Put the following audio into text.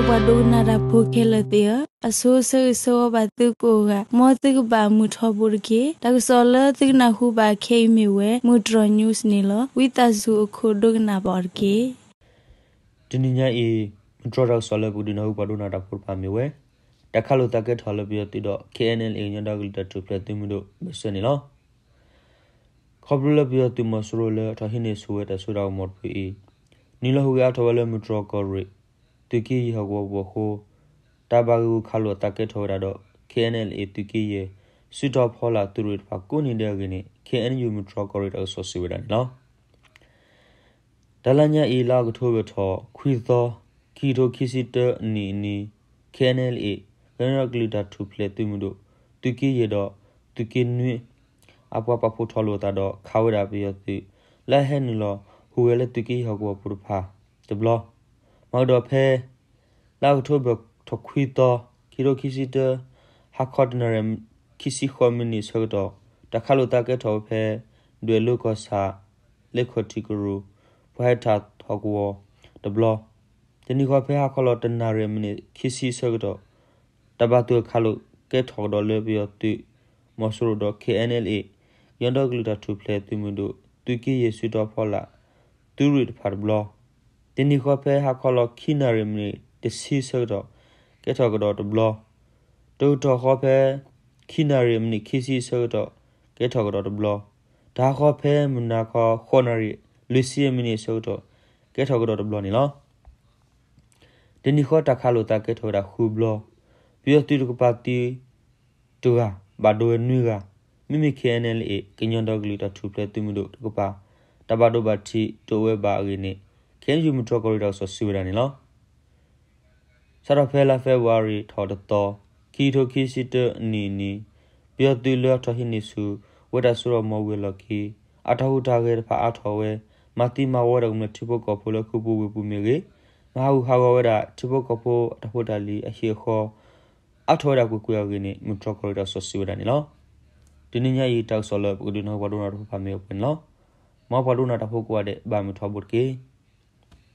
ပှၤဒိကနၣ်တၢ်ဖိခဲလၢာ်သ့ၣ်ဧၢ, အဆိဆၢဂ့ၤဆၢဝါဘၣ်သုကိးဂၤ, မ်သုကဘၣ်မုာ်ထီဘိတက့ၢ်. တၢ်ကစီၣ်လၢသုကနၢ်ဟူဘၣ်ခဲအံၤမ့ၢ်ဝဲ မုၢ်တြီၢ် news န့ၣ်လီၤ. ဝံသးစူၤအခိၣ်ဒိကနၣ်ဘၣ်အီၤတက့ၢ်. တနံၤညါအံၤ မုၢ်တြီၢ်တၢ်ကစီၣ်လၢပကဒုးနၢ်ဟူပှၤဒိကနၣ်တၢ်ဖိတဖၣ်မ့ၢ်ဝဲ တၢ်ခးလိာ်သးကဲထီၣ်လၢပယီၤသုးဒီး KNLA ကညီဒီကလုာ်တၢ်ထူၣ်ဖျဲးသုးမုၢ်ဒိၣ်ဘၢၣ်စၢၤန့ၣ်လီၤ. ခီဖျိလၢပယီၤသုးမီၤစိရိၤလၢအထီၣ်ဟံးန့ၢ်ဆူၣ်ဝဲတၢ်စိတၢ်ကမီၤတဖုအံၤ နုာ်လီၤဟူးဂဲၤအါထီၣ်ဝဲလၢမုၢ်တြီၢ်ကီၢ်ရ့ၣ် သုးက့ယဲၢ်ဟီၣ်ကဝီၤပူၤအဃိ တၢ်ဘၣ်ဂ့ၢ်ဂူၢ်ခးလိာ်သးကဲထီၣ်ဝဲဒၣ်ဒီး KNLA သုးက့ယဲၢ် စုတီၤဖီလာ်သုးရ့ၣ်တဖၣ်ကိးနံၤဒဲးအဂ့ၢ်န့ၣ် KNU မုၢ်တြီၢ်ကီၢ်ရ့ၣ်တၢ်ကစီၣ်စံးဝဲဒၣ်န့ၣ်လီၤ. တၢ်လၢညါအံၤ လါအီးကထိဘၢၣ်ထီၣ်ခွံသီ ခံကထိခံဆံတၢအနံၣ်အနံၤ KNLA ကညီဒီကလုာ်တၢ်ထူၣ်ဖျဲးသုးမုၢ်ဒိၣ် သုးက့ယဲၢ်ဒီး သုးက့နွံ အပှၤပာ်ဖှိၣ်ထီၣ်လိာ်သးဒီးခးဝဲဒၣ်ပယီၤသုး လၢအဟဲနုာ်လီၤဟူးဂဲၤလၢသုးက့ယဲၢ်ဟီၣ်ကဝီၤပူၤတဖၣ်တဘျီ မၤကဒီးဖဲ လါအီးကထိဘၢၣ်ထီၣ်ခွံသီ ခံကထိခံဆံတၢ ဟါခီတနၣ်ရံၣ် ခံဆံဃိးမံးနံးဆၢကတီၢ် တၢ်ခးလိာ်သးကဲထီၣ်ဝဲဖဲ ဒွဲၣ်လိၤကီၢ်ဆၣ် လ့ခီၣ်ထံးကရူၢ် ပှၤဟဲထၣ်ဟီၣ်ကဝီၤတဘျီ တနံၤဃီဖဲဟါခီလီၤတနၣ်ရံၣ်မံးနံးခံဆံဆၢကတီၢ် တၢ်ဘၣ်သုးခးလိာ်ကဲထီၣ်ကဒီးလၢပယီၤသုးမီၤစိရိၤဒီး KNLA ကညီဒီကလုာ်တၢ်ထူၣ်ဖျဲးသုးမုၢ်ဒိၣ် သုးက့ယဲၢ်စုတီၤဖီလာ် သုးရ့ၣ်တဖၣ်တဘျီ တနံၤဃီဖဲဟါခီလီၤခံနၣ်ရံၣ်မံးနံးတဆံဆၢကတီၢ် ကဲထီၣ်ကဒီးတဘျီ တကတီၢ်ဃီဖဲ ခံနၣ်ရံၣ်မံးနံးခံဆံဆၢကတီၢ် ကဲထီၣ်ကဒီးတဘျီ တဟါဃီဖဲမုၢ်နၤခီ ဃိးနၣ်ရံၣ် လွံၢ်ဆံမံးနံးဆၢကတီၢ် ကဲထီၣ်ကဒီးတဘျီန့ၣ်လီၤ. တနံၤဃီတၢ်ခးလိာ်သးကဲထီၣ်ဝဲဒၣ်ဃုဘျီ, ပယီၤသုးတကပၤသံတဂၤ ဘၣ်ဒိဝဲနွံဂၤ, မ့မ့ၢ် KNLA ကညီဒီကလုာ်တၢ်ထူၣ်ဖျဲးသုးမုၢ်ဒိၣ်တကပၤ တၢ်ဘၣ်ဒိဘၣ်ထံးတအိၣ်ဝဲဘၣ်အဂ့ၢ်န့ၣ် KNU မုၢ်တြီၢ်ကီၢ်ရ့ၣ်တၢ်ကစီၣ်စံးဝဲဒၣ်န့ၣ်လီၤ. စးထီၣ်ဖဲလါဖ့ၤဘြူၤအါရံၤထီၣ်တသီ, ခံကထိခံဆံတၢအနံၣ်အနံၤ, ပယီၤသုးလၢအထီၣ်ဟံးန့ၢ်ဆူၣ်ဝဲတၢ်စိတၢ်ကမီၤဝံၤအလီၢ်ခံ အတၢ်ဟူးတၢ်ဂဲၤတဖၣ်အါထီၣ်ဝဲ, မၤသံမၤဝီဝဲဒၣ်ကမျၢၢ်ထံဖိကီၢ်ဖိလၢခုပူၤဝ့ၢ်ပူၤမ့ၢ်ဂ့ၤ, မၤဟးဂူာ်ဟးဂီၤဝဲဒၣ်ထံဖိကီၢ်ဖိအတၢ်ဖိတၢ်လံၤအဟံၣ်အဃီ အါထီၣ်ဝဲဒၣ်ကွ့ၢ်ကွ့ၢ်အဂ့ၢ်န့ၣ် မုၢ်တြီၢ်ကီၢ်ရ့ၣ်တၢ်ကစီၣ်စံးဝဲဒၣ်န့ၣ်လီၤ. တနံၤညါအံၤတၢ်ကစီၣ်လၢပကဒုးနၢ်ဟူပှၤဒိကနၣ်တၢ်ဖိတဖၣ်မ့ၢ်ဝဲပှဲၤန့ၣ်လီၤ. မ်ပှၤဒိကနၣ်တၢ်ဖိကိးဂၤဒဲး ဘၣ်မုာ်ထီဘိတက့ၢ်.